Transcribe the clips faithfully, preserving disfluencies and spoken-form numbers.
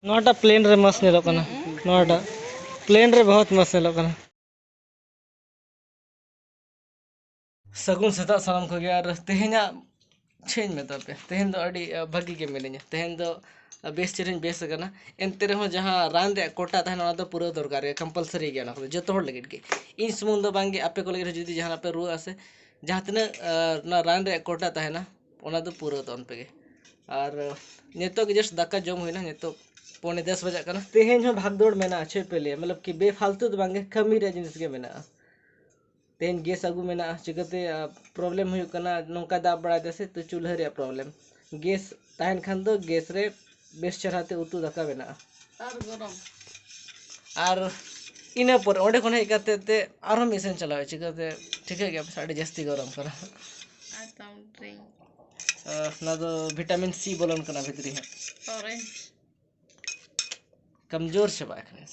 ᱱᱚᱣᱟᱴᱟᱜ ᱯᱞᱮᱱ ᱨᱮ ᱢᱚᱥᱛ ᱧᱮᱞᱚᱜ ᱠᱟᱱᱟ᱾ ᱱᱚᱣᱟᱴᱟᱜ ᱯᱞᱮᱱ ᱨᱮ ᱵᱚᱦᱩᱛ ᱢᱚᱥᱛ ᱧᱮᱞᱚᱜ ᱠᱟᱱᱟ᱾ ᱥᱟᱹᱜᱩᱱ ᱥᱮᱛᱟᱜ ᱥᱟᱱᱟᱢ ᱠᱚᱜᱮ᱾ ᱟᱨ ᱛᱮᱦᱮᱧᱟᱜ ᱪᱮᱫ ᱤᱧ ᱢᱮᱛᱟ ᱯᱮ, ᱛᱮᱦᱮᱧ ᱫᱚ ᱟᱹᱰᱤ, ᱟ, ᱵᱷᱟᱹᱜᱤ ᱜᱮ ᱢᱤᱱᱟᱹᱧᱟ᱾ ᱛᱮᱦᱮᱧ ᱫᱚ, ᱟ, ᱵᱮᱥ ᱪᱮᱦᱨᱟᱧ ᱵᱮᱥ ᱟᱠᱟᱱᱟ᱾ ᱮᱱᱛᱮ ᱨᱮᱦᱚᱸ ᱡᱟᱦᱟᱸ ᱨᱟᱱ ᱨᱮᱭᱟᱜ ᱠᱳᱴᱟ ᱛᱟᱦᱮᱱᱟ, ᱚᱱᱟ ᱫᱚ ᱯᱩᱨᱟᱹᱣ ᱫᱚᱨᱠᱟᱨ ᱜᱮ, ᱠᱚᱢᱯᱟᱞᱥᱟᱨᱤ ᱜᱮᱭᱟ ᱚᱱᱟ ᱠᱚᱫᱚ ᱡᱚᱛᱚ ᱦᱚᱲ ᱞᱟᱹᱜᱤᱫ ᱜᱮ᱾ ᱤᱧ ᱥᱩᱢᱩᱝ ᱫᱚ ᱵᱟᱝ ᱜᱮ, ᱟᱯᱮ ᱠᱚ ᱞᱟᱹᱜᱤᱫ ᱦᱚᱸ ᱡᱩᱫᱤ ᱡᱟᱦᱟᱱᱟᱜ ᱯᱮ ᱨᱩᱣᱟᱹᱜᱼᱟ ᱥᱮ ᱡᱟᱦᱟᱸ ᱛᱤᱱᱟᱹᱜ, ᱟ, ᱚᱱᱟ ᱨᱟᱱ ᱨᱮᱭᱟᱜ ᱠᱳᱴᱟ ᱛᱟᱦᱮᱱᱟ, ᱚᱱᱟ ᱫᱚ ᱯᱩᱨᱟᱹᱣ ᱛᱟᱵᱚᱱ ᱯᱮᱜᱮ᱾ ᱟᱨ, ᱟ, ᱱᱤᱛᱚᱜ ᱜᱮ just ᱫᱟᱠᱟ ᱡᱚᱢ ᱦᱩᱭᱱᱟ, ᱱᱤᱛᱚᱜ ᱯᱚᱱᱮ ᱫᱚᱥ ᱵᱟᱡᱟᱜ ᱠᱟᱱᱟ᱾ ᱛᱮᱦᱮᱧ ᱦᱚᱸ ᱵᱷᱟᱜᱽᱫᱚᱲ ᱢᱮᱱᱟᱜᱼᱟ, ᱪᱮᱫ ᱯᱮ ᱞᱟᱹᱭᱟ, ᱢᱚᱛᱞᱚᱵ ᱠᱤ ᱵᱮᱯᱷᱟᱞᱛᱩ ᱫᱚ ᱵᱟᱝ ᱜᱮ, ᱠᱟᱹᱢᱤ ᱨᱮᱭᱟᱜ ᱡᱤᱱᱤᱥ ᱜᱮ ᱢᱮᱱᱟᱜᱼᱟ᱾ ᱛᱮᱦᱮᱧ ᱜᱮᱥ ᱟᱹᱜᱩ ᱢᱮᱱᱟᱜᱼᱟ, ᱪᱤᱠᱟᱹᱛᱮ, ᱟ, ᱯᱨᱚᱵᱞᱮᱢ ᱦᱩᱭᱩᱜ ᱠᱟᱱᱟ, ᱱᱚᱝᱠᱟ ᱫᱟᱜ ᱵᱟᱲᱟᱭ ᱫᱟᱭ ᱥᱮ, ᱛᱚ ᱪᱩᱞᱦᱟᱹ ᱨᱮᱭᱟᱜ ᱯᱨᱚᱵᱞᱮᱢ᱾ ᱜᱮᱥ ᱛᱟᱦᱮᱱ ᱠᱷᱟᱱ ᱫᱚ ᱜᱮᱥ ᱨᱮ ᱵᱮᱥ ᱪᱮᱦᱨᱟ ᱛᱮ ᱩᱛᱩ ᱫᱟᱠᱟ ᱵᱮᱱᱟᱜᱼᱟ᱾ ᱟᱨ ᱜᱚᱨᱚᱢ᱾ ᱟᱨ ᱤᱱᱟᱹ ᱯᱚᱨᱮ ᱚᱸᱰᱮ ᱠᱷᱚᱱ ᱦᱮᱡ ᱠᱟᱛᱮ ᱛᱮ ᱟᱨᱦᱚᱸ ᱢᱤᱫ ᱥᱮᱱ ᱪᱟᱞᱟᱣ ᱦᱩᱭᱩᱜᱼᱟ, ᱪᱤᱠᱟᱹᱛᱮ ᱴᱷᱤᱠᱟᱹᱭ ᱜᱮᱭᱟ ᱯᱮ ᱥᱮ, ᱟᱹᱰᱤ ᱡᱟᱹᱥᱛᱤ ᱜᱚᱨᱚᱢ ᱠᱟᱱᱟ᱾ ᱟᱨ ᱛᱟᱢ ᱰᱨᱤᱝᱠ᱾ ᱟ, ᱚᱱᱟ ᱫᱚ ᱵᱷᱤᱴᱟᱢᱤᱱ ᱥᱤ ᱵᱚᱞᱚᱱ ᱠᱟᱱᱟ ᱵᱷᱤᱛᱨᱤ ᱦᱟᱸᱜ᱾ ᱚᱨᱮᱧᱡᱽ᱾ ᱠᱟᱢᱡᱳᱨ ᱪᱟᱵᱟ ᱟᱠᱟᱱᱟ᱾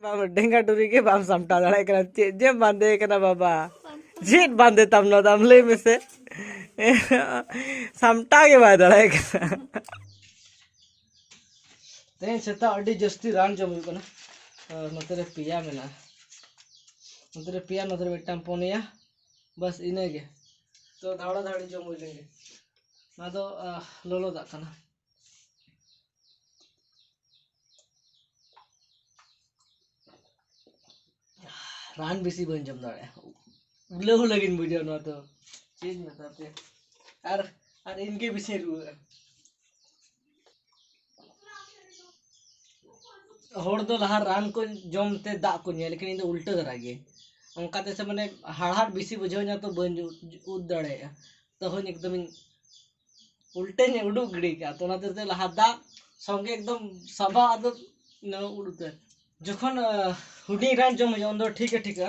ᱵᱟᱵᱟ, ᱰᱮᱸᱜᱟ ᱰᱩᱨᱤ ᱜᱮ ᱵᱟᱢ ᱥᱟᱢᱴᱟᱣ ᱫᱟᱲᱮᱭᱟᱜ ᱠᱟᱱᱟ᱾ ᱪᱮᱫ ᱡᱮᱢ ᱵᱟᱸᱫᱮ ᱠᱟᱱᱟ ᱵᱟᱵᱟ? ᱪᱮᱫ ᱵᱟᱸᱫᱮ ᱛᱟᱢ ᱱᱚᱣᱟ ᱫᱚ ᱟᱢ ᱞᱟᱹᱭ ᱢᱮᱥᱮ? ᱥᱟᱢᱴᱟᱣ ᱜᱮ ᱵᱟᱭ ᱫᱟᱲᱮᱭᱟᱜ ᱠᱟᱱᱟ᱾ ᱛᱮᱦᱮᱧ ᱥᱮᱛᱟᱜ ᱟᱹᱰᱤ ᱡᱟᱹᱥᱛᱤ ᱨᱟᱱ ᱡᱚᱢ ᱦᱩᱭᱩᱜ ᱠᱟᱱᱟ᱾ ᱟᱨ ᱱᱚᱛᱮ ᱨᱮ ᱯᱮᱭᱟ ᱢᱮᱱᱟᱜᱼᱟ, ᱱᱚᱛᱮ ᱨᱮ ᱯᱮᱭᱟ, ᱱᱚᱛᱮ ᱨᱮ ᱢᱤᱫᱴᱟᱝ ᱯᱩᱱᱭᱟ, ᱵᱟᱥ ᱤᱱᱟᱹᱜᱮ᱾ ᱛᱚ ᱫᱷᱟᱣᱲᱟ ᱫᱷᱟᱣᱲᱤ ᱡᱚᱢ ᱦᱩᱭ ᱞᱮᱱ ᱜᱮ᱾ ᱱᱚᱣᱟ ᱫᱚ, ᱟᱦ, ᱞᱚᱞᱚ ᱫᱟᱜ ᱠᱟᱱᱟ᱾ ᱨᱟᱱ ᱵᱮᱥᱤ ᱵᱟᱹᱧ ᱡᱚᱢ ᱫᱟᱲᱮᱭᱟᱜᱼᱟ, ᱩᱞᱟᱹ ᱩᱞᱟᱹ ᱜᱤᱧ ᱵᱩᱡᱷᱟᱹᱣᱟ ᱱᱚᱣᱟ ᱫᱚ᱾ ᱪᱮᱫ ᱤᱧ ᱢᱮᱛᱟ ᱯᱮᱭᱟ? ᱟᱨ, ᱟᱨ ᱤᱧ ᱜᱮ ᱵᱮᱥᱤᱧ ᱨᱩᱣᱟᱹᱜᱼᱟ᱾ ᱦᱚᱲ ᱫᱚ ᱞᱟᱦᱟ ᱨᱟᱱ ᱠᱚ ᱡᱚᱢ ᱛᱮ ᱫᱟᱜ ᱠᱚ ᱧᱩᱭᱟ, ᱞᱮᱠᱤᱱ ᱤᱧ ᱫᱚ ᱩᱞᱴᱟᱹ ᱫᱷᱟᱨᱟ ᱜᱮ᱾ ᱚᱱᱠᱟ ᱛᱮ ᱥᱮ ᱢᱟᱱᱮ ᱦᱟᱲᱦᱟᱫ ᱵᱮᱥᱤ ᱵᱩᱡᱷᱟᱹᱣ ᱤᱧᱟ, ᱛᱚ ᱵᱟᱹᱧ ᱩᱫ ᱫᱟᱲᱮᱭᱟᱜᱼᱟ᱾ ᱛᱚᱠᱷᱚᱱ ᱮᱠᱫᱚᱢᱤᱧ ᱩᱞᱴᱟᱹᱧ ᱩᱰᱩᱠ ᱜᱤᱰᱤ ᱠᱟᱜᱼᱟ᱾ ᱛᱚ ᱚᱱᱟ ᱛᱮ ᱞᱟᱦᱟ ᱫᱟᱜ ᱥᱚᱸᱜᱮ ᱮᱠᱫᱚᱢ ᱥᱟᱵᱟ, ᱟᱫᱚ ᱱᱚᱣᱟ ᱩᱰᱩᱠ ᱩᱛᱟᱹᱨ᱾ ᱡᱚᱠᱷᱚᱱ, ᱟᱦ, ᱦᱩᱰᱤᱧ ᱨᱟᱱ ᱡᱚᱢ ᱦᱩᱭᱩᱜᱼᱟ, ᱩᱱ ᱫᱚ ᱴᱷᱤᱠ ᱜᱮ ᱴᱷᱤᱠᱟ᱾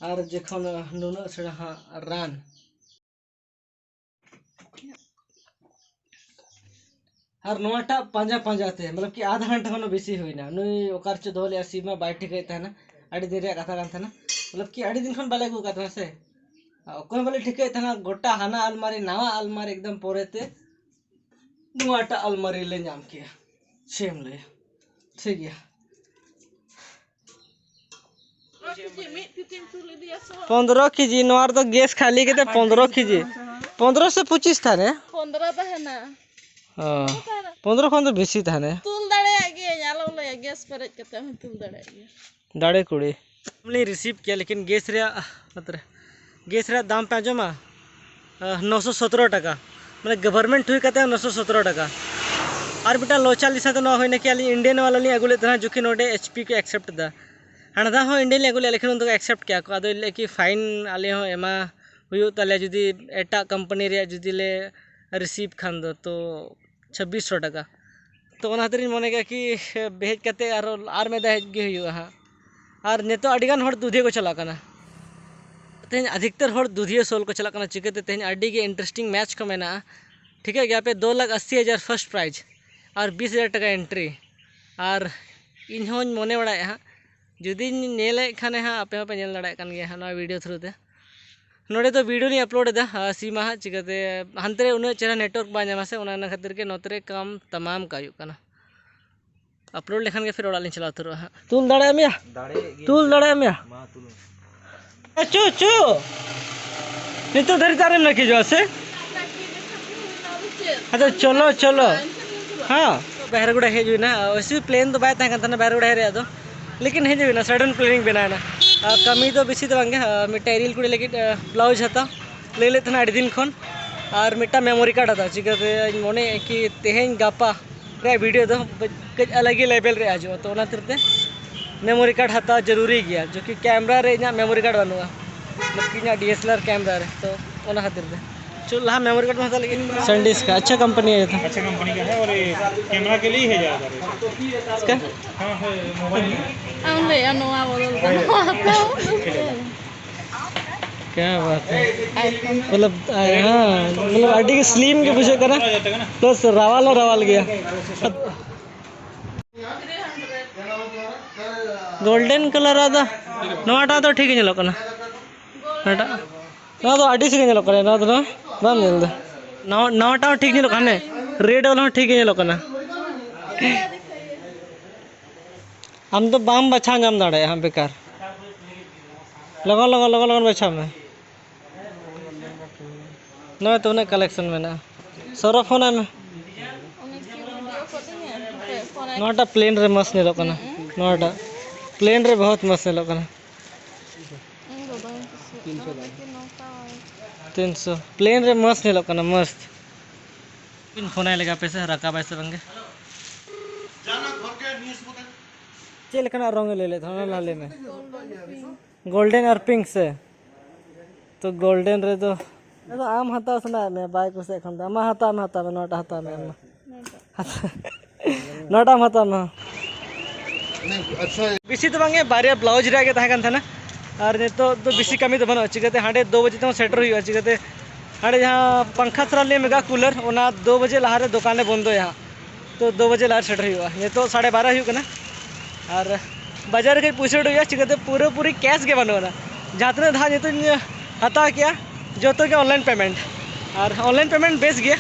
ᱟᱨ ᱡᱚᱠᱷᱚᱱ, ᱟᱦ, ᱱᱩᱱᱟᱹᱜ ᱥᱮᱬᱟ ᱦᱟᱸᱜ ᱨᱟᱱ, ᱟᱨ ᱱᱚᱣᱟᱴᱟᱜ ᱯᱟᱸᱡᱟ ᱯᱟᱸᱡᱟ ᱛᱮ, ᱢᱚᱛᱞᱚᱵ ᱠᱤ ᱟᱫᱷᱟ ᱜᱷᱚᱱᱴᱟ ᱠᱷᱚᱱ ᱦᱚᱸ ᱵᱮᱥᱤ ᱦᱩᱭᱱᱟ᱾ ᱱᱩᱭ ᱚᱠᱟ ᱨᱮᱪᱚ ᱫᱚᱦᱚ ᱞᱮᱜᱼᱟ, ᱥᱤᱢ ᱢᱟ ᱵᱟᱭ ᱴᱷᱤᱠᱟᱹᱭᱮᱫ ᱛᱟᱦᱮᱱᱟ᱾ ᱟᱹᱰᱤ ᱫᱤᱱ ᱨᱮᱭᱟᱜ ᱠᱟᱛᱷᱟ ᱠᱟᱱ ᱛᱟᱦᱮᱱᱟ, ᱢᱚᱛᱞᱚᱵ ᱠᱤ ᱟᱹᱰᱤ ᱫᱤᱱ ᱠᱷᱚᱱ ᱵᱟᱞᱮ ᱟᱹᱜᱩ ᱟᱠᱟᱫ ᱛᱟᱦᱮᱱᱟ ᱥᱮ᱾ ᱚᱠᱚᱭ ᱦᱚᱸ ᱵᱟᱞᱮ ᱴᱷᱤᱠᱟᱹᱭᱮᱫ ᱛᱟᱦᱮᱱᱟ, ᱜᱚᱴᱟ ᱦᱟᱱᱟ ᱟᱞᱢᱟᱨᱤ, ᱱᱟᱣᱟ ᱟᱞᱢᱟᱨᱤ, ᱮᱠᱫᱚᱢ ᱯᱚᱨᱮᱛᱮ ᱱᱚᱣᱟᱴᱟᱜ ᱟᱞᱢᱟᱨᱤ ᱞᱮ ᱧᱟᱢ ᱠᱮᱜᱼᱟ᱾ ᱪᱮᱫ ᱮᱢ ᱞᱟᱹᱭᱟ? ᱴᱷᱤᱠ ᱜᱮᱭᱟ᱾ ᱢᱤᱫ ᱛᱤᱛᱤᱧ ᱛᱩᱞ ᱤᱫᱤᱭᱟ ᱥᱮ ᱵᱟᱝ? ᱯᱚᱱᱫᱽᱨᱚ ᱠᱮᱡᱤ, ᱱᱚᱣᱟ ᱨᱮᱫᱚ ᱜᱮᱥ ᱠᱷᱟᱹᱞᱤ ᱠᱟᱛᱮ ᱯᱚᱱᱫᱽᱨᱚ ᱠᱮᱡᱤ᱾ ᱯᱚᱱᱫᱽᱨᱚ ᱥᱮ ᱯᱚᱸᱪᱤᱥ ᱛᱟᱦᱮᱱᱟ? ᱯᱚᱱᱫᱽᱨᱚ ᱛᱟᱦᱮᱱᱟ᱾ ᱚ᱾ ᱯᱚᱱᱫᱽᱨᱚ ᱠᱷᱚᱱ ᱫᱚ ᱵᱮᱥᱤ ᱛᱟᱦᱮᱱᱟ᱾ ᱛᱩᱞ ᱫᱟᱲᱮᱭᱟᱜ ᱜᱤᱭᱟᱹᱧ, ᱟᱞᱚᱢ ᱞᱟᱹᱭᱟ, ᱜᱮᱥ ᱯᱮᱨᱮᱡ ᱠᱟᱛᱮ ᱦᱚᱸᱧ ᱛᱩᱞ ᱫᱟᱲᱮᱭᱟᱜ ᱜᱮᱭᱟ᱾ ᱫᱟᱲᱮ ᱠᱩᱲᱤ᱾ ᱞᱤᱧ ᱨᱤᱥᱤᱵᱷ ᱠᱮᱭᱟ, ᱞᱮᱠᱤᱱ ᱜᱮᱥ ᱨᱮᱭᱟᱜ, ᱢᱟᱛᱨᱮ, ᱜᱮᱥ ᱨᱮᱭᱟᱜ ᱫᱟᱢ ᱯᱮ ᱟᱸᱡᱚᱢᱟ? ᱟᱦ, ᱱᱚᱥᱚ ᱥᱚᱛᱨᱚ ᱴᱟᱠᱟ᱾ ᱢᱟᱱᱮ ᱜᱚᱵᱷᱚᱨᱢᱮᱱᱴ ᱦᱩᱭ ᱠᱟᱛᱮ ᱱᱚᱥᱚ ᱥᱚᱛᱨᱚ ᱴᱟᱠᱟ᱾ ᱟᱨ ᱢᱤᱫᱴᱟᱝ ᱞᱚ ᱪᱟᱞ ᱞᱤᱧ ᱥᱟᱶᱛᱮ ᱱᱚᱣᱟ ᱦᱩᱭᱱᱟ ᱠᱤ ᱟᱹᱞᱤᱧ ᱤᱱᱰᱤᱭᱟᱱ ᱣᱟᱞᱟ ᱞᱤᱧ ᱟᱹᱜᱩ ᱞᱮᱫ ᱛᱟᱦᱮᱱᱟ, ᱡᱚᱠᱷᱚᱱ ᱱᱚᱰᱮ ᱮᱭᱤᱪ ᱯᱤ ᱠᱚ ᱮᱠᱥᱮᱯᱴ ᱮᱫᱟ᱾ ᱦᱟᱱᱟ ᱫᱷᱟᱣ ᱦᱚᱸ ᱤᱱᱰᱤᱭᱟᱱ ᱞᱤᱧ ᱟᱹᱜᱩ ᱞᱮᱫᱼᱟ, ᱞᱮᱠᱤᱱ ᱩᱱ ᱫᱚ ᱮᱠᱥᱮᱯᱴ ᱠᱮᱜᱼᱟ ᱠᱚ᱾ ᱟᱫᱚ ᱞᱟᱹᱭ ᱠᱤ ᱯᱷᱟᱭᱤᱱ ᱟᱞᱮ ᱦᱚᱸ ᱮᱢᱟ ᱦᱩᱭᱩᱜ ᱛᱟᱞᱮᱭᱟ ᱡᱩᱫᱤ ᱮᱴᱟᱜ ᱠᱳᱢᱯᱟᱱᱤ ᱨᱮᱭᱟᱜ ᱡᱩᱫᱤ ᱞᱮ ᱨᱤᱥᱤᱵᱷ ᱠᱷᱟᱱ ᱫᱚ, ᱛᱚ ᱪᱷᱟᱵᱵᱤᱥ ᱥᱚ ᱴᱟᱠᱟ᱾ ᱛᱚ ᱚᱱᱟ ᱠᱷᱟᱹᱛᱤᱨ ᱤᱧ ᱢᱚᱱᱮ ᱠᱮᱜᱼᱟ ᱠᱤ ᱦᱮᱡ ᱠᱟᱛᱮ ᱟᱨᱚ ᱟᱨ ᱢᱤᱫ ᱫᱷᱟᱣ ᱦᱮᱡ ᱜᱮ ᱦᱩᱭᱩᱜᱼᱟ ᱦᱟᱸᱜ᱾ ᱟᱨ ᱱᱤᱛᱚᱜ ᱟᱹᱰᱤᱜᱟᱱ ᱦᱚᱲ ᱫᱩᱫᱷᱤᱭᱟᱹ ᱠᱚ ᱪᱟᱞᱟᱜ ᱠᱟᱱᱟ᱾ ᱛᱮᱦᱮᱧ ᱟᱫᱷᱤᱠᱛᱚᱨ ᱦᱚᱲ ᱫᱩᱫᱷᱤᱭᱟᱹ ᱥᱳᱞ ᱠᱚ ᱪᱟᱞᱟᱜ ᱠᱟᱱᱟ᱾ ᱪᱤᱠᱟᱹᱛᱮ? ᱛᱮᱦᱮᱧ ᱟᱹᱰᱤ ᱜᱮ ᱤᱱᱴᱟᱨᱮᱥᱴᱤᱝ ᱢᱮᱪ ᱠᱚ ᱢᱮᱱᱟᱜᱼᱟ᱾ ᱴᱷᱤᱠᱟᱹ ᱜᱮᱭᱟ ᱯᱮ, ᱫᱩ ᱞᱟᱠᱷ ᱟᱥᱤ ᱦᱟᱡᱟᱨ ᱯᱷᱟᱥᱴ ᱯᱨᱟᱭᱤᱡᱽ ᱟᱨ ᱵᱤᱥ ᱦᱟᱡᱟᱨ ᱴᱟᱠᱟ ᱮᱱᱴᱨᱤ᱾ ᱟᱨ ᱤᱧ ᱦᱚᱸᱧ ᱢᱚᱱᱮ ᱵᱟᱲᱟᱭᱮᱫᱼᱟ ᱦᱟᱸᱜ, ᱡᱩᱫᱤᱧ ᱧᱮᱞᱮᱫ ᱠᱷᱟᱱ ᱦᱟᱸᱜ, ᱟᱯᱮ ᱦᱚᱸᱯᱮ ᱧᱮᱞ ᱫᱟᱲᱮᱭᱟᱜ ᱠᱟᱱ ᱜᱮᱭᱟ ᱦᱟᱸᱜ ᱱᱚᱣᱟ ᱵᱷᱤᱰᱤᱭᱳ ᱛᱷᱨᱩ ᱛᱮ᱾ ᱱᱚᱰᱮ ᱫᱚ ᱵᱷᱤᱰᱤᱭᱳ ᱞᱤᱧ ᱟᱯᱞᱳᱰ ᱮᱫᱟ, ᱟᱨ ᱥᱤᱢᱟ ᱦᱟᱸᱜ ᱪᱤᱠᱟᱹᱛᱮ ᱦᱟᱱᱛᱮ ᱨᱮ ᱩᱱᱟᱹᱜ ᱪᱮᱦᱨᱟ ᱱᱮᱴᱣᱟᱨᱠ ᱵᱟᱭ ᱧᱟᱢᱟ ᱥᱮ, ᱚᱱᱟ, ᱚᱱᱟ ᱠᱷᱟᱹᱛᱤᱨ ᱜᱮ ᱱᱚᱛᱮ ᱨᱮ ᱠᱟᱢ ᱛᱟᱢᱟᱢ ᱠᱟ ᱦᱩᱭᱩᱜ ᱠᱟᱱᱟ᱾ ᱟᱯᱞᱳᱰ ᱞᱮᱠᱷᱟᱱ ᱜᱮ ᱯᱷᱤᱨ ᱚᱲᱟᱜ ᱞᱤᱧ ᱪᱟᱞᱟᱣ ᱩᱛᱟᱹᱨᱚᱜᱼᱟ ᱦᱟᱸᱜ᱾ ᱛᱩᱞ ᱫᱟᱲᱮᱭᱟᱜ ᱢᱮᱭᱟ? ᱫᱟᱲᱮᱭᱟᱜ ᱜᱮ᱾ ᱛᱩᱞ ᱫᱟᱲᱮᱭᱟᱜ ᱢᱮᱭᱟ? ᱢᱟ, ᱛᱩᱞ ᱢᱮ᱾ ᱮ, ᱪᱩ, ᱪᱩ᱾ ᱱᱤᱛᱚᱜ ᱫᱷᱟᱹᱨᱤᱡ ᱛᱮ ᱟᱨᱮᱢ ᱱᱟᱹᱠᱤᱡᱚᱜᱼᱟ ᱥᱮ? ᱟᱫᱚ ᱪᱚᱞᱚ, ᱪᱚᱞᱚ᱾ ᱦᱮᱸ᱾ ᱵᱟᱦᱨᱮ ᱜᱚᱰᱟ ᱦᱮᱡ ᱦᱩᱭᱱᱟ᱾ ᱚᱭᱥᱮ ᱯᱞᱮᱱ ᱫᱚ ᱵᱟᱭ ᱛᱟᱦᱮᱸ ᱠᱟᱱ ᱛᱟᱦᱮᱱᱟ ᱵᱟᱦᱨᱮ ᱜᱚᱰᱟ ᱦᱮᱡ ᱨᱮᱭᱟᱜ ᱫᱚ, ᱞᱮᱠᱤᱱ ᱦᱮᱡ ᱦᱩᱭᱱᱟ, ᱥᱟᱰᱮᱱ ᱯᱞᱮᱱᱤᱝ ᱵᱮᱱᱟᱣ ᱮᱱᱟ᱾ ᱟᱨ ᱠᱟᱹᱢᱤ ᱫᱚ ᱵᱮᱥᱤ ᱫᱚ ᱵᱟᱝ ᱜᱮ, ᱟᱨ ᱢᱤᱫᱴᱮᱱ ᱨᱤᱞ ᱠᱩᱲᱤ ᱞᱟᱹᱜᱤᱫ, ᱟᱨ ᱵᱞᱟᱣᱩᱡᱽ ᱦᱟᱛᱟᱣ ᱞᱟᱹᱭ ᱞᱮᱫ ᱛᱟᱦᱮᱱᱟ ᱟᱹᱰᱤ ᱫᱤᱱ ᱠᱷᱚᱱ, ᱟᱨ ᱢᱤᱫᱴᱟᱝ ᱢᱮᱢᱳᱨᱤ ᱠᱟᱨᱰ ᱦᱟᱛᱟᱣ᱾ ᱪᱤᱠᱟᱹᱛᱮ ᱤᱧ ᱢᱚᱱᱮᱭᱮᱫᱼᱟ ᱠᱤ ᱛᱮᱦᱮᱧ ᱜᱟᱯᱟ ᱨᱮᱭᱟᱜ ᱵᱷᱤᱰᱤᱭᱳ ᱫᱚ ᱠᱟᱹᱡ ᱟᱞᱟᱜᱽ ᱜᱮ ᱞᱮᱵᱮᱞ ᱨᱮ ᱦᱤᱡᱩᱜᱼᱟ᱾ ᱛᱚ ᱚᱱᱟ ᱠᱷᱟᱹᱛᱤᱨ ᱛᱮ ᱢᱮᱢᱳᱨᱤ ᱠᱟᱨᱰ ᱦᱟᱛᱟᱣ ᱡᱟᱹᱨᱩᱨᱤ ᱜᱮᱭᱟ, ᱡᱚᱠᱤ ᱠᱮᱢᱨᱟ ᱨᱮ ᱤᱧᱟᱹᱜ ᱢᱮᱢᱳᱨᱤ ᱠᱟᱨᱰ ᱵᱟᱹᱱᱩᱜᱼᱟ, ᱢᱟᱛᱞᱚᱵ ᱠᱤ ᱤᱧᱟᱹᱜ ᱰᱤ ᱮᱥ ᱮᱞ ᱟᱨ ᱠᱮᱢᱨᱟ ᱨᱮ᱾ ᱛᱚ ᱚᱱᱟ ᱠᱷᱟᱹᱛᱤᱨ ᱛᱮ ᱪᱚ ᱞᱟᱦᱟ ᱢᱮᱢᱳᱨᱤ ᱠᱟᱨᱰ ᱢᱟ ᱦᱟᱛᱟᱣ ᱞᱟᱹᱜᱤᱫ᱾ ᱥᱮᱱᱰᱤᱥᱠ ᱠᱟ ᱟᱪᱪᱷᱟ ᱠᱳᱢᱯᱟᱱᱤ ᱦᱟᱭ ᱛᱚ᱾ अच्छा कंपनी का है और ये कैमरा के लिए ही है ज़्यादातर। इसका? हाँ, है, मोबाइल में। ᱟᱢ ᱞᱟᱹᱭᱟ ᱱᱚᱣᱟ ᱵᱚᱫᱚᱞ ᱫᱚ ᱱᱚᱣᱟ ᱦᱟᱛᱟᱣ᱾ क्या बात है। मतलब, हाँ, मतलब ᱟᱹᱰᱤ ᱜᱮ ᱥᱞᱤᱢ ᱜᱮ ᱵᱩᱡᱷᱟᱹᱜ ᱠᱟᱱᱟ, ᱯᱞᱟᱥ ᱨᱟᱣᱟᱞ ᱦᱚᱸ ᱨᱟᱣᱟᱞ ᱜᱮᱭᱟ᱾ ᱜᱳᱞᱰᱮᱱ ᱠᱟᱞᱟᱨ ᱟᱜ ᱫᱚ, ᱱᱚᱣᱟᱴᱟᱜ ᱫᱚ ᱴᱷᱤᱠ ᱜᱮ ᱧᱮᱞᱚᱜ ᱠᱟᱱᱟ᱾ ᱱᱚᱣᱟᱴᱟᱜ, ᱱᱚᱣᱟ ᱫᱚ ᱟᱹᱰᱤ ᱪᱮᱦᱨᱟ ᱧᱮᱞᱚᱜ ᱠᱟᱱᱟ᱾ ᱱᱚᱣᱟ ᱫᱚ ᱵᱟᱢ ᱧᱮᱞ ᱮᱫᱟ? ᱱᱟᱣᱟ, ᱱᱟᱣᱟᱴᱟᱜ ᱦᱚᱸ ᱴᱷᱤᱠ ᱧᱮᱞᱚᱜ ᱠᱟᱱᱟ, ᱦᱮᱸ? ᱨᱮᱰ ᱵᱟᱞᱟ ᱦᱚᱸ ᱴᱷᱤᱠ ᱜᱮ ᱧᱮᱞᱚᱜ ᱠᱟᱱᱟ᱾ ᱟᱢ ᱫᱚ ᱵᱟᱢ ᱵᱟᱪᱷᱟᱣ ᱧᱟᱢ ᱫᱟᱲᱮᱭᱟᱜᱼᱟ ᱦᱟᱸᱜ ᱵᱮᱠᱟᱨ᱾ ᱞᱚᱜᱚᱱ ᱞᱚᱜᱚᱱ ᱞᱚᱜᱚᱱ ᱞᱚᱜᱚᱱ ᱵᱟᱪᱷᱟᱣ ᱢᱮ᱾ ᱱᱚᱜᱼᱚᱭ ᱛᱚ ᱩᱱᱟᱹᱜ ᱠᱟᱞᱮᱠᱥᱚᱱ ᱢᱮᱱᱟᱜᱼᱟ᱾ ᱥᱚᱨᱚ ᱯᱷᱳᱱ ᱟᱭ ᱢᱮ᱾ ᱱᱚᱣᱟᱴᱟᱜ ᱯᱞᱮᱱ ᱨᱮ ᱢᱚᱥᱛ ᱧᱮᱞᱚᱜ ᱠᱟᱱᱟ᱾ ᱱᱚᱣᱟᱴᱟᱜ ᱯᱞᱮᱱ ᱨᱮ ᱵᱚᱦᱩᱛ ᱢᱚᱥᱛ ᱧᱮᱞᱚᱜ ᱠᱟᱱᱟ᱾ ᱤᱧ ᱫᱚ ᱵᱟᱹᱧ ᱠᱩᱥᱤᱭᱟᱜ ᱠᱟᱱᱟ, ᱞᱮᱠᱤᱱ ᱱᱚᱝᱠᱟ ᱵᱟᱭ ᱛᱤᱱᱥᱚ ᱯᱞᱮᱱ ᱨᱮ ᱢᱚᱥᱛ ᱧᱮᱞᱚᱜ ᱠᱟᱱᱟ, ᱢᱚᱥᱛ᱾ ᱯᱷᱳᱱ ᱟᱭ ᱞᱮᱜᱟ ᱯᱮᱥᱮ, ᱨᱟᱠᱟᱵᱟᱭ ᱥᱮ ᱵᱟᱝᱜᱮ᱾ ᱪᱮᱫ ᱞᱮᱠᱟᱱᱟᱜ ᱨᱚᱝ ᱮ ᱞᱟᱹᱭ ᱞᱮᱫ ᱛᱟᱦᱮᱱᱟ, ᱚᱱᱟ ᱞᱟᱦᱟ ᱞᱟᱹᱭ ᱢᱮ᱾ ᱜᱳᱞᱰᱮᱱ ᱟᱨ ᱯᱤᱝᱠ ᱥᱮ? ᱛᱚ ᱜᱳᱞᱰᱮᱱ ᱨᱮᱫᱚ, ᱟᱫᱚ ᱟᱢ ᱦᱟᱛᱟᱣ ᱥᱟᱱᱟᱭᱮᱫ ᱢᱮᱭᱟ, ᱵᱟᱭ ᱠᱩᱥᱤᱭᱟᱜ ᱠᱷᱟᱱ ᱫᱚ ᱟᱢᱟᱜ ᱦᱟᱛᱟᱣ ᱢᱮ, ᱦᱟᱛᱟᱣ ᱢᱮ, ᱱᱚᱣᱟᱴᱟᱜ ᱦᱟᱛᱟᱣ ᱢᱮ ᱟᱢ ᱢᱟ᱾ ᱱᱚᱣᱟᱴᱟᱜ ᱮᱢ ᱦᱟᱛᱟᱣ ᱢᱮ᱾ ᱵᱮᱥᱤ ᱫᱚ ᱵᱟᱝᱜᱮ, ᱵᱟᱨᱭᱟ ᱵᱞᱟᱣᱩᱡᱽ ᱨᱮᱭᱟᱜ ᱜᱮ ᱛᱟᱦᱮᱸ ᱠᱟᱱ ᱛᱟᱦᱮᱱᱟ᱾ ᱟᱨ ᱱᱤᱛᱚᱜ ᱫᱚ ᱵᱮᱥᱤ ᱠᱟᱹᱢᱤ ᱫᱚ ᱵᱟᱹᱱᱩᱜᱼᱟ, ᱪᱤᱠᱟᱹᱛᱮ ᱦᱟᱸᱰᱮ ᱫᱩ ᱵᱟᱡᱮ ᱛᱮᱦᱚᱸ ᱥᱮᱴᱮᱨ ᱦᱩᱭᱩᱜᱼᱟ, ᱪᱤᱠᱟᱹᱛᱮ ᱦᱟᱸᱰᱮ ᱡᱟᱦᱟᱸ ᱯᱟᱝᱠᱷᱟ ᱥᱟᱨᱟ ᱞᱮ ᱢᱮᱜᱟ ᱠᱩᱞᱟᱨ, ᱚᱱᱟ ᱫᱩ ᱵᱟᱡᱮ ᱞᱟᱦᱟᱨᱮ ᱫᱚᱠᱟᱱ ᱞᱮ ᱵᱚᱱᱫᱚᱭᱟ ᱦᱟᱸᱜ᱾ ᱛᱚ ᱫᱩ ᱵᱟᱡᱮ ᱞᱟᱦᱟᱨᱮ ᱥᱮᱴᱮᱨ ᱦᱩᱭᱩᱜᱼᱟ᱾ ᱱᱤᱛᱚᱜ ᱥᱟᱲᱮ ᱵᱟᱨᱚ ᱦᱩᱭᱩᱜ ᱠᱟᱱᱟ᱾ ᱟᱨ ᱵᱟᱡᱟᱨ ᱨᱮ ᱠᱟᱹᱡ ᱯᱩᱭᱥᱟᱹ ᱩᱰᱩᱠ ᱦᱩᱭᱩᱜᱼᱟ, ᱪᱤᱠᱟᱹᱛᱮ ᱯᱩᱨᱟᱹᱯᱩᱨᱤ ᱠᱮᱥ ᱜᱮ ᱵᱟᱹᱱᱩᱜ ᱟᱱᱟ᱾ ᱡᱟᱦᱟᱸ ᱛᱤᱱᱟᱹᱜ ᱫᱷᱟᱣ ᱱᱤᱛᱚᱜ ᱤᱧ ᱦᱟᱛᱟᱣ ᱠᱮᱜᱼᱟ, ᱡᱚᱛᱚ ᱜᱮ ᱚᱱᱞᱟᱭᱤᱱ ᱯᱮᱢᱮᱱᱴ᱾ ᱟᱨ ᱚᱱᱞᱟᱭᱤᱱ ᱯᱮᱢᱮᱱᱴ ᱵᱮᱥ ᱜᱮᱭᱟ᱾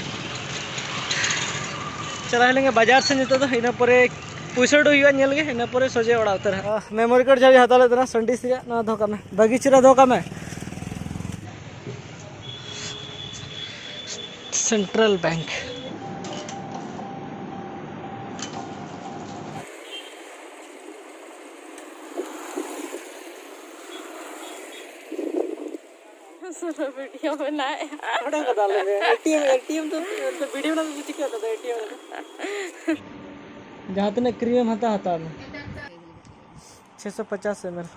ᱪᱟᱞᱟᱣ ᱦᱩᱭ ᱞᱮᱱ ᱜᱮ ᱵᱟᱡᱟᱨ ᱥᱮᱫ ᱱᱤᱛᱚᱜ ᱫᱚ, ᱤᱱᱟᱹ ᱯᱚᱨᱮ ᱯᱩᱭᱥᱟᱹ ᱩᱰᱩᱠ ᱦᱩᱭᱩᱜᱼᱟ, ᱧᱮᱞ ᱜᱮ, ᱤᱱᱟᱹ ᱯᱚᱨᱮ ᱥᱚᱡᱷᱮ ᱚᱲᱟᱜ ᱩᱛᱟᱹᱨ ᱦᱟᱸᱜ᱾ ᱢᱮᱢᱳᱨᱤ ᱠᱟᱨᱰ ᱡᱟᱦᱟᱸ ᱦᱟᱛᱟᱣ ᱞᱮᱫ ᱛᱟᱦᱮᱱᱟ ᱥᱟᱱᱰᱤᱥ ᱨᱮᱭᱟᱜ, ᱱᱚᱣᱟ ᱫᱚᱦᱚ ᱠᱟᱜ ᱢᱮ, ᱵᱟᱹᱜᱤᱪ ᱨᱮ ᱫᱚᱦᱚ ᱠᱟᱜ ᱢᱮ᱾ Central bank. ᱥᱩᱫᱷᱩ ᱵᱷᱤᱰᱤᱭᱳ ᱵᱮᱱᱟᱣᱮᱫᱼᱟ᱾ ᱚᱸᱰᱮ ᱠᱚ ᱫᱟᱞ ᱞᱮᱫᱟ᱾ ᱮᱴᱤᱮᱢ, ᱮᱴᱤᱮᱢ ᱫᱚ, ᱫᱚ ᱵᱷᱤᱰᱤᱭᱳ ᱵᱮᱱᱟᱣ ᱫᱚ ᱪᱤᱠᱟᱹ ᱠᱟᱫᱟ ᱮᱴᱤᱮᱢ ᱨᱮ? ᱡᱟᱦᱟᱸ ᱛᱤᱱᱟᱹᱜ ᱠᱨᱤᱢ ᱮᱢ ᱦᱟᱛᱟᱣ, ᱦᱟᱛᱟᱣ ᱢᱮ᱾ ᱪᱷᱮᱥᱚ ᱯᱚᱪᱟᱥ ᱮᱢ ᱮᱞ᱾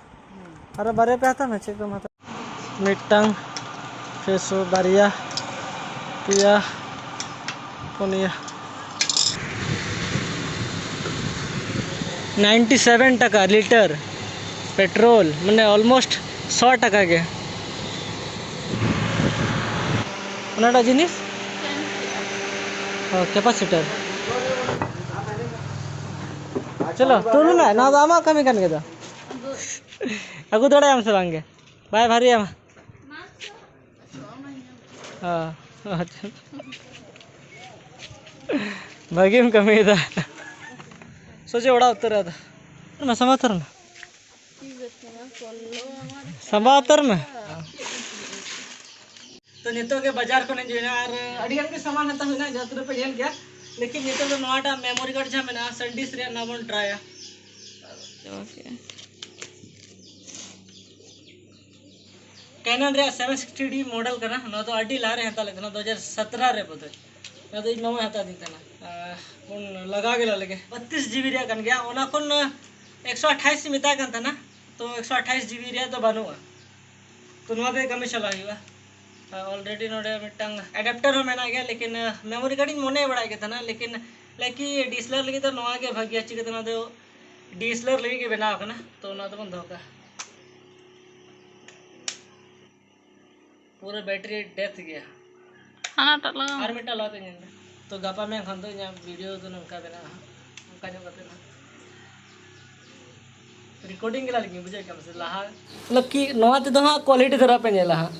ᱟᱨᱚ ᱵᱟᱨᱭᱟ ᱯᱮ ᱦᱟᱛᱟᱣ ᱢᱮ, ᱪᱮᱫ ᱠᱚᱢ ᱦᱟᱛᱟᱣ? ᱢᱤᱫᱴᱟᱝ, ᱯᱷᱮᱥᱚ ᱵᱟᱨᱭᱟ, ᱯᱮᱭᱟ, ᱯᱩᱱᱭᱟ᱾ ᱱᱟᱭᱤᱱᱴᱤ ᱥᱮᱵᱷᱮᱱ ᱴᱟᱠᱟ ᱞᱤᱴᱟᱨ ᱯᱮᱴᱨᱳᱞ, ᱢᱟᱱᱮ ᱚᱞᱢᱳᱥᱴ ᱥᱚ ᱴᱟᱠᱟ ᱜᱮ᱾ ᱚᱱᱟᱴᱟᱜ ᱡᱤᱱᱤᱥ? ᱚ, ᱠᱮᱯᱟᱥᱤᱴᱟᱨ᱾ ᱪᱚᱞᱚ, ᱛᱩᱞ ᱢᱮ, ᱱᱚᱣᱟ ᱫᱚ ᱟᱢᱟᱜ ᱠᱟᱹᱢᱤ ᱠᱟᱱ ᱜᱮ ᱫᱚ᱾ ᱟᱹᱜᱩ ᱫᱟᱲᱮᱭᱟᱜ ᱟᱢ ᱥᱮ ᱵᱟᱝ ᱜᱮ? ᱵᱟᱭ ᱵᱷᱟᱨᱤᱭᱟ ᱢᱟ᱾ ᱚ, ᱟᱪᱪᱷᱟ᱾ ᱵᱷᱟᱹᱜᱤᱢ ᱠᱟᱹᱢᱤᱭᱮᱫᱟ᱾ ᱥᱚᱡᱷᱮ ᱚᱲᱟᱜ ᱩᱛᱟᱹᱨ ᱟᱫᱚ᱾ ᱢᱟ ᱥᱟᱢᱟ ᱩᱛᱟᱹᱨ ᱢᱮ᱾ ᱥᱟᱢᱟ ᱩᱛᱟᱹᱨ ᱢᱮ᱾ ᱛᱚ ᱱᱤᱛᱚᱜ ᱜᱮ ᱵᱟᱡᱟᱨ ᱠᱷᱚᱱ ᱦᱤᱡᱩᱜ ᱮᱱᱟ ᱟᱨ ᱟᱹᱰᱤ ᱜᱟᱱ ᱜᱮ ᱥᱟᱢᱟᱱ ᱦᱟᱛᱟᱣ ᱦᱩᱭᱱᱟ, ᱡᱟᱦᱟᱸ ᱛᱤᱱᱟᱹᱜ ᱯᱮ ᱧᱮᱞ ᱜᱮᱭᱟ᱾ ᱞᱮᱠᱤᱱ ᱱᱤᱛᱚᱜ ᱫᱚ ᱱᱚᱣᱟᱴᱟᱜ ᱢᱮᱢᱳᱨᱤ ᱠᱟᱨᱰ ᱡᱟᱦᱟᱸ ᱢᱮᱱᱟᱜᱼᱟ, ᱥᱟᱱᱰᱤᱥ ᱨᱮᱭᱟᱜ, ᱱᱚᱣᱟ ᱵᱚᱱ ᱴᱨᱟᱭᱟ᱾ ᱠᱮᱱᱚᱱ ᱨᱮᱭᱟᱜ ᱥᱮᱵᱷᱮᱱ ᱥᱤᱠᱥᱴᱤ ᱰᱤ ᱢᱚᱰᱮᱞ ᱠᱟᱱᱟ᱾ ᱱᱚᱣᱟ ᱫᱚ ᱟᱹᱰᱤ ᱞᱟᱦᱟ ᱨᱮ ᱦᱟᱛᱟᱣ ᱞᱮᱫ ᱛᱟᱦᱮᱱᱟ, ᱫᱩ ᱦᱟᱡᱟᱨ ᱥᱟᱛᱨᱟ ᱨᱮ ᱵᱳᱫᱷᱚᱭ᱾ ᱱᱚᱣᱟ ᱫᱚ ᱤᱧ ᱢᱟᱢᱟᱭ ᱦᱟᱛᱟᱣ ᱟᱹᱫᱤᱧ ᱛᱟᱦᱮᱱᱟ᱾ ᱟᱨ ᱵᱚᱱ ᱞᱟᱜᱟᱣ ᱜᱮ ᱞᱟᱜᱮ᱾ ᱵᱟᱛᱤᱥ ᱡᱤᱵᱤ ᱨᱮᱭᱟᱜ ᱠᱟᱱ ᱜᱮᱭᱟ, ᱚᱱᱟ ᱠᱷᱚᱱ ᱮᱠᱥᱚ ᱟᱴᱷᱟᱭᱤᱥ ᱢᱮᱛᱟᱭ ᱠᱟᱱ ᱛᱟᱦᱮᱱᱟ, ᱛᱚ ᱮᱠᱥᱚ ᱟᱴᱷᱟᱭᱤᱥ ᱡᱤᱵᱤ ᱨᱮᱭᱟᱜ ᱫᱚ ᱵᱟᱹᱱᱩᱜᱼᱟ᱾ ᱛᱚ ᱱᱚᱣᱟ ᱛᱮ ᱠᱟᱹᱢᱤ ᱪᱟᱞᱟᱣ ᱦᱩᱭᱩᱜᱼᱟ᱾ ᱚᱞᱨᱮᱰᱤ ᱱᱚᱰᱮ ᱢᱤᱫᱴᱟᱝ ᱟᱰᱟᱯᱴᱟᱨ ᱦᱚᱸ ᱢᱮᱱᱟᱜ ᱜᱮᱭᱟ, ᱞᱮᱠᱤᱱ ᱢᱮᱢᱳᱨᱤ ᱠᱟᱨᱰ ᱤᱧ ᱢᱚᱱᱮ ᱵᱟᱲᱟᱭᱮᱫ ᱜᱮ ᱛᱟᱦᱮᱱᱟ, ᱞᱮᱠᱤᱱ ᱞᱟᱹᱠᱤ ᱰᱤ ᱮᱥ ᱮᱞ ᱟᱨ ᱞᱟᱹᱜᱤᱫ ᱫᱚ ᱱᱚᱣᱟ ᱜᱮ ᱵᱷᱟᱹᱜᱤᱭᱟ᱾ ᱪᱤᱠᱟᱹᱛᱮ ᱱᱚᱣᱟ ᱫᱚ ᱰᱤ ᱮᱥ ᱮᱞ ᱟᱨ ᱞᱟᱹᱜᱤᱫ ᱜᱮ ᱵᱮᱱᱟᱣ ᱟᱠᱟᱱᱟ, ᱛᱚ ᱚᱱᱟ ᱫᱚᱵᱚᱱ ᱫᱚᱦᱚ ᱠᱟᱜᱼᱟ᱾ ᱯᱩᱨᱟᱹ ᱵᱮᱴᱨᱤ ᱰᱮᱛᱷ ᱜᱮᱭᱟ᱾ ᱦᱟᱱᱟᱴᱟᱜ ᱞᱟᱜᱟᱣ ᱟᱨ ᱢᱮ᱾ ᱢᱤᱫᱴᱟᱝ ᱞᱟᱜᱟᱣ ᱛᱮ ᱧᱮᱞ ᱢᱮ᱾ ᱛᱚ ᱜᱟᱯᱟ ᱢᱮᱭᱟᱝ ᱠᱷᱚᱱ ᱫᱚ ᱤᱧᱟᱹᱜ ᱵᱷᱤᱰᱤᱭᱳ ᱫᱚ ᱱᱚᱝᱠᱟ ᱵᱮᱱᱟᱜᱼᱟ ᱦᱟᱸᱜ, ᱚᱱᱠᱟ ᱧᱚᱜ ᱠᱟᱛᱮ ᱦᱟᱸᱜ ᱨᱮᱠᱚᱨᱰᱤᱝ ᱜᱮ ᱞᱟᱹᱜᱤᱫ ᱵᱩᱡᱷᱟᱹᱣ ᱠᱮᱫᱟᱢ ᱥᱮ ᱞᱟᱦᱟ᱾ ᱢᱚᱛᱞᱚᱵ ᱠᱤ ᱱᱚᱣᱟ ᱛᱮᱫᱚ ᱦᱟᱸᱜ ᱠᱳᱣᱟᱞᱤᱴᱤ ᱫᱷᱟᱨᱟ ᱯᱮ ᱧᱮᱞᱟ ᱦᱟᱸᱜ᱾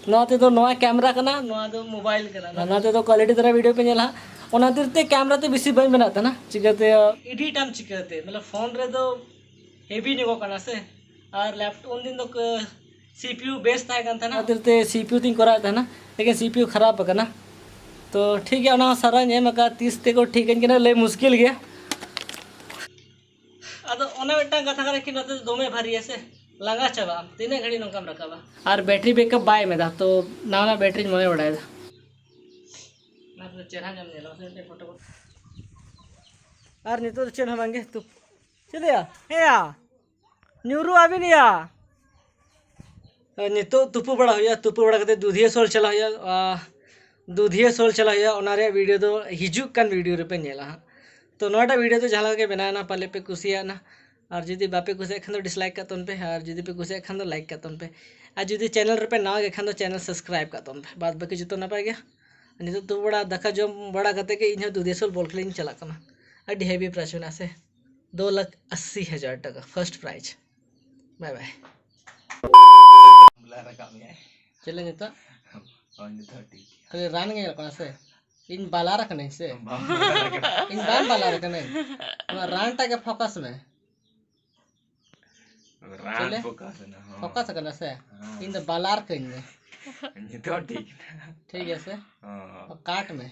ᱱᱚᱣᱟ ᱛᱮᱫᱚ ᱱᱚᱣᱟ ᱠᱮᱢᱮᱨᱟ ᱠᱟᱱᱟ, ᱱᱚᱣᱟ ᱫᱚ ᱢᱳᱵᱟᱭᱤᱞ ᱠᱟᱱᱟ᱾ ᱱᱚᱣᱟ ᱛᱮᱫᱚ ᱠᱳᱣᱟᱞᱤᱴᱤ ᱫᱷᱟᱨᱟ ᱵᱷᱤᱰᱤᱭᱳ ᱯᱮ ᱧᱮᱞᱟ ᱦᱟᱸᱜ᱾ ᱚᱱᱟ ᱠᱷᱟᱹᱛᱤᱨ ᱛᱮ ᱠᱮᱢᱮᱨᱟ ᱛᱮ ᱵᱮᱥᱤ ᱵᱟᱹᱧ ᱵᱮᱱᱟᱜ ᱛᱟᱦᱮᱱᱟ, ᱪᱤᱠᱟᱹᱛᱮ ᱮᱰᱤᱴ ᱟᱢ ᱪᱤᱠᱟᱹᱛᱮ? ᱢᱚᱛᱞᱚᱵ ᱯᱷᱳᱱ ᱨᱮᱫᱚ ᱦᱮᱵᱤ ᱧᱚᱜᱚᱜ ᱠᱟᱱᱟ ᱥᱮ, ᱟᱨ ᱞᱮᱯᱴᱚᱯ ᱩᱱᱫᱤᱱ ᱫᱚ ᱥᱤ ᱯᱤ ᱭᱩ ᱵᱮᱥ ᱛᱟᱦᱮᱸ ᱠᱟᱱ ᱛᱟᱦᱮᱱᱟ᱾ ᱚᱱᱟ ᱠᱷᱟᱹᱛᱤᱨ ᱛᱮ ᱥᱤ ᱯᱤ ᱭᱩ ᱛᱤᱧ ᱠᱚᱨᱟᱣᱮᱫ ᱛᱟᱦᱮᱱᱟ, ᱞᱮᱠᱤᱱ ᱥᱤ ᱯᱤ ᱭᱩ ᱠᱷᱟᱨᱟᱯ ᱟᱠᱟᱱᱟ᱾ ᱛᱚ ᱴᱷᱤᱠ ᱜᱮᱭᱟ, ᱚᱱᱟ ᱦᱚᱸ ᱥᱟᱨᱦᱟᱣ ᱤᱧ ᱮᱢ ᱟᱠᱟᱫ, ᱛᱤᱥ ᱛᱮᱠᱚ ᱴᱷᱤᱠ ᱟᱹᱧ ᱠᱟᱱᱟ ᱞᱟᱹᱭ ᱢᱩᱥᱠᱤᱞ ᱜᱮᱭᱟ᱾ ᱟᱫᱚ ᱚᱱᱮ ᱢᱤᱫᱴᱟᱝ ᱠᱟᱛᱷᱟ ᱠᱟᱱᱟ ᱠᱤ ᱱᱚᱛᱮ ᱫᱚ ᱫᱚᱢᱮ ᱵᱷᱟᱨᱤᱭᱟ ᱥᱮ, ᱞᱟᱸᱜᱟ ᱪᱟᱵᱟᱜ ᱟᱢ ᱛᱤᱱᱟᱹᱜ ᱜᱷᱟᱹᱲᱤᱡ ᱱᱚᱝᱠᱟᱢ ᱨᱟᱠᱟᱵᱟ᱾ ᱟᱨ ᱵᱮᱴᱨᱤ ᱵᱮᱠᱟᱯ ᱵᱟᱭ ᱮᱢ ᱮᱫᱟ, ᱛᱚ ᱱᱟᱣᱟᱱᱟᱜ ᱵᱮᱴᱨᱤᱧ ᱢᱚᱱᱮ ᱵᱟᱲᱟᱭᱮᱫᱟ᱾ ᱚᱱᱟ ᱛᱮᱫᱚ ᱪᱮᱦᱨᱟ ᱧᱚᱜ ᱧᱮᱞᱚᱜᱼᱟ ᱥᱮ ᱢᱤᱫᱴᱮᱱ ᱯᱷᱳᱴᱳ᱾ ᱟᱨ ᱱᱤᱛᱚᱜ ᱫᱚ ᱪᱮᱫ ᱦᱚᱸ ᱵᱟᱝᱜᱮ, ᱛᱩ-, ᱪᱮᱫ ᱭᱟ? ᱦᱮᱸᱭᱟ, ᱧᱩᱨᱩ ᱟᱹᱵᱤᱱ ᱭᱟ᱾ ᱱᱤᱛᱚᱜ ᱛᱩᱯᱩ ᱵᱟᱲᱟ ᱦᱩᱭᱩᱜᱼᱟ, ᱛᱩᱯᱩ ᱵᱟᱲᱟ ᱠᱟᱛᱮ ᱫᱩᱫᱷᱤᱭᱟᱹ ᱥᱳᱞ ᱪᱟᱞᱟᱜ ᱦᱩᱭᱩᱜᱼᱟ᱾ ᱟᱨ ᱫᱩᱫᱷᱤᱭᱟᱹ ᱥᱳᱞ ᱪᱟᱞᱟᱜ ᱦᱩᱭᱩᱜᱼᱟ, ᱚᱱᱟ ᱨᱮᱭᱟᱜ ᱵᱷᱤᱰᱤᱭᱳ ᱫᱚ ᱦᱤᱡᱩᱜ ᱠᱟᱱ ᱵᱷᱤᱰᱤᱭᱳ ᱨᱮᱯᱮ ᱧᱮᱞᱟ ᱦᱟᱸᱜ᱾ ᱛᱚ ᱱᱚᱣᱟᱴᱟᱜ ᱵᱷᱤᱰᱤᱭᱳ ᱫᱚ ᱡᱟᱦᱟᱸ ᱞᱮᱠᱟ ᱜᱮ ᱵᱮᱱᱟᱣ ᱮᱱᱟ, ᱯᱟᱞᱮ ᱯᱮ ᱠᱩᱥᱤᱭᱟᱜᱼᱟ᱾ ᱟᱨ ᱡᱩᱫᱤ ᱵᱟᱯᱮ ᱠᱩᱥᱤᱭᱟᱜ ᱠᱷᱟᱱ ᱫᱚ ᱰᱤᱥᱞᱟᱭᱤᱠ ᱠᱟᱜ ᱛᱟᱵᱚᱱ ᱯᱮ, ᱟᱨ ᱡᱩᱫᱤ ᱯᱮ ᱠᱩᱥᱤᱭᱟᱜ ᱠᱷᱟᱱ ᱫᱚ ᱞᱟᱭᱤᱠ ᱠᱟᱜ ᱛᱟᱵᱚᱱ ᱯᱮ᱾ ᱟᱨ ᱡᱩᱫᱤ ᱪᱮᱱᱮᱞ ᱨᱮᱯᱮ ᱱᱟᱣᱟ ᱜᱮ ᱠᱷᱟᱱ ᱫᱚ ᱪᱮᱱᱮᱞ ᱥᱟᱵᱥᱠᱨᱟᱭᱤᱵ ᱠᱟᱜ ᱛᱟᱵᱚᱱ ᱯᱮ᱾ ᱵᱟᱫ ᱵᱟᱹᱠᱤ ᱡᱚᱛᱚ ᱱᱟᱯᱟᱭ ᱜᱮᱭᱟ᱾ ᱱᱤᱛᱚᱜ ᱛᱩᱯᱩ ᱵᱟᱲᱟ, ᱫᱟᱠᱟ ᱡᱚᱢ ᱵᱟᱲᱟ ᱠᱟᱛᱮ ᱜᱮ ᱤᱧ ᱦᱚᱸ ᱫᱩᱫᱷᱤᱭᱟᱹ ᱥᱳᱞ ᱵᱚᱞ ᱠᱷᱮᱞ ᱤᱧ ᱪᱟᱞᱟᱜ ᱠᱟᱱᱟ᱾ ᱟᱹᱰᱤ ᱦᱮᱵᱤ ᱯᱨᱟᱭᱤᱡᱽ ᱢᱮᱱᱟᱜᱼᱟ ᱥᱮ, ᱫᱩ ᱞᱟᱠᱷ ᱟᱥᱤ ᱦᱟᱡᱟᱨ ᱴᱟᱠᱟ ᱯᱷᱟᱥᱴ ᱯᱨᱟᱭᱤᱡᱽ᱾ ᱵᱟᱭ ᱵᱟᱭ᱾ ᱵᱚᱞᱟ ᱨᱟᱠᱟᱵ ᱢᱮᱭᱟᱭ᱾ ᱪᱮᱫ ᱞᱮ ᱱᱤᱛᱚᱜ? ᱦᱳᱭ, ᱱᱤᱛᱚᱜ ᱴᱷᱤᱠ ᱜᱮᱭᱟ᱾ ᱠᱷᱟᱹᱞᱤ ᱨᱟᱱ ᱜᱮ ᱧᱮᱞᱚᱜ ᱠᱟᱱᱟ ᱥᱮ? ᱤᱧ ᱵᱟᱞᱟᱨ ᱠᱟᱹᱱᱟᱹᱧ ᱥᱮ? ᱵᱟᱢ ᱵᱟᱞᱟᱨ ᱠᱟᱱᱟ᱾ ᱤᱧ ᱵᱟᱢ ᱵᱟᱞᱟᱨ ᱠᱟᱹᱱᱟᱹᱧ᱾ ᱱᱚᱣᱟ ᱨᱟᱱ ᱴᱟᱜ ᱜᱮ ᱯᱷᱳᱠᱟᱥ ᱢᱮ᱾ ᱨᱟᱱ ᱪᱮᱞᱮ? ᱯᱷᱳᱠᱟᱥ ᱮᱱᱟ, ᱦᱚᱸ᱾ ᱯᱷᱳᱠᱟᱥ ᱠᱟᱱᱟ ᱥᱮ? ᱦᱚᱸ᱾ ᱤᱧ ᱫᱚ ᱵᱟᱞᱟᱨ ᱠᱟᱹᱧ ᱢᱮ᱾ ᱱᱤᱛᱚᱜ ᱴᱷᱤᱠ ᱮᱱᱟ᱾ ᱴᱷᱤᱠ ᱜᱮᱭᱟ ᱥᱮ? ᱦᱚᱸ᱾ ᱠᱟᱴ ᱢᱮ᱾